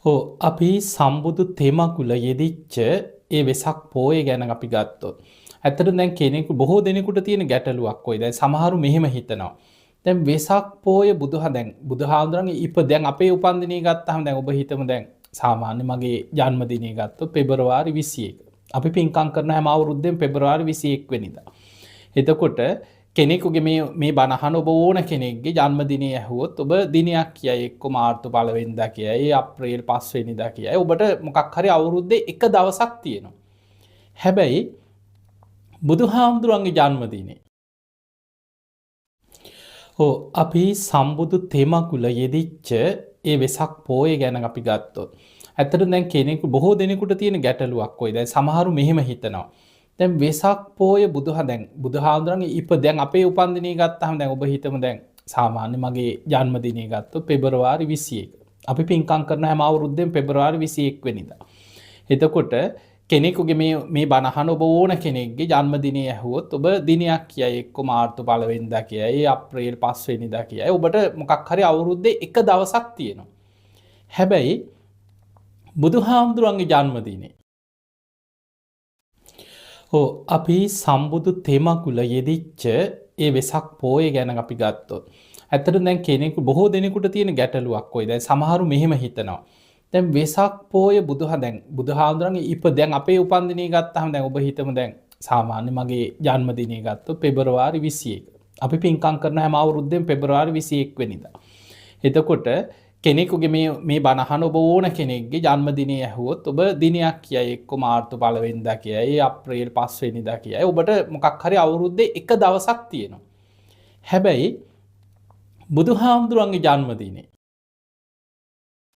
ඔව්, අපි සම්බුදු තෙමගුල යෙදිච්ච ඒ වෙසක් පෝය ගැන අපි ගත්තොත්. ඇත්තටම දැන් කෙනෙකු බොහෝ දෙනෙකුට තියෙන ගැටලුවක් ඔය. දැන් සමහරු මෙහෙම හිතනවා. දැන් වෙසක් පෝය දැන් බුදුහාමුදුරන්ගේ දැන් අපේ උපන්දිනය ගත්තාම දැන් ඔබ හිතමු දැන් සාමාන්‍ය මගේ ජන්මදිනය ගත්තොත් පෙබරවාරි 21. අපි පින්කම් කරන හැම අවුරුද්දෙම පෙබරවාරි 21 වෙනිදා. එතකොට කෙනෙකුගේ මේ මේ බණ අහන ඔබ ඕන කෙනෙක්ගේ ජන්මදිනය ඇහුවොත් ඔබ දිනයක් කියයි, එක්ක මාර්තු පළවෙනිදා කියයි, අප්‍රේල් 5 වෙනිදා කියයි. ඔබට මොකක් හරි අවුරුද්දේ එක දවසක් තියෙනවා. හැබැයි බුදුහාමුදුරන්ගේ ජන්මදිනේ ඔව්, අපි සම්බුදු තෙමගුල යෙදිච්ච ඒ වෙසක් පෝය ගැන අපි ගත්තොත්. ඇත්තටම දැන් කෙනෙකු බොහෝ දෙනෙකුට තියෙන ගැටලුවක් ඔය. දැන් සමහරු මෙහෙම හිතනවා. දැන් වෙසක් පෝය දැන් බුදුහාමුදුරන්ගේ දැන් අපේ උපන්දිනය ගත්තාම දැන් ඔබ හිතමු දැන් සාමාන්‍ය මගේ ජන්මදිනය ගත්තොත් පෙබරවාරි 21. අපි පින්කම් කරන හැම අවුරුද්දෙම පෙබරවාරි 21 වෙනිදා. එතකොට කෙනෙකුගේ මේ මේ බණ අහන ඔබ ඕන කෙනෙක්ගේ ජන්මදිනය ඇහුවොත් ඔබ දිනයක් කියයි, එක්ක මාර්තු පළවෙනිදා කියයි, අප්‍රේල් 5 වෙනිදා කියයි. ඔබට මොකක් හරි අවුරුද්දේ එක දවසක් තියෙනවා. හැබැයි බුදුහාමුදුරන්ගේ ජන්මදිනේ ඔව්, අපි සම්බුදු තෙමගුල යෙදිච්ච ඒ වෙසක් පෝය ගැන අපි ගත්තොත්. ඇත්තටම දැන් කෙනෙකු බොහෝ දෙනෙකුට තියෙන ගැටලුවක් ඔය. දැන් සමහරු මෙහෙම හිතනවා. දැන් වෙසක් පෝය දැන් බුදුහාමුදුරන්ගේ දැන් අපේ උපන්දිනය ගත්තාම දැන් ඔබ හිතමු දැන් සාමාන්‍ය මගේ ජන්මදිනය ගත්තොත් පෙබරවාරි 21. අපි පින්කම් කරන හැම අවුරුද්දෙම පෙබරවාරි 21 වෙනිදා. එතකොට කෙනෙකුගේ මේ මේ බණ අහන ඔබ ඕන කෙනෙක්ගේ ජන්මදිනය ඇහුවොත් ඔබ දිනයක් කියයි, එක්ක මාර්තු පළවෙනිදා කියයි, අප්‍රේල් 5 වෙනිදා කියයි. ඔබට මොකක් හරි අවුරුද්දේ එක දවසක් තියෙනවා. හැබැයි බුදුහාමුදුරන්ගේ ජන්මදිනේ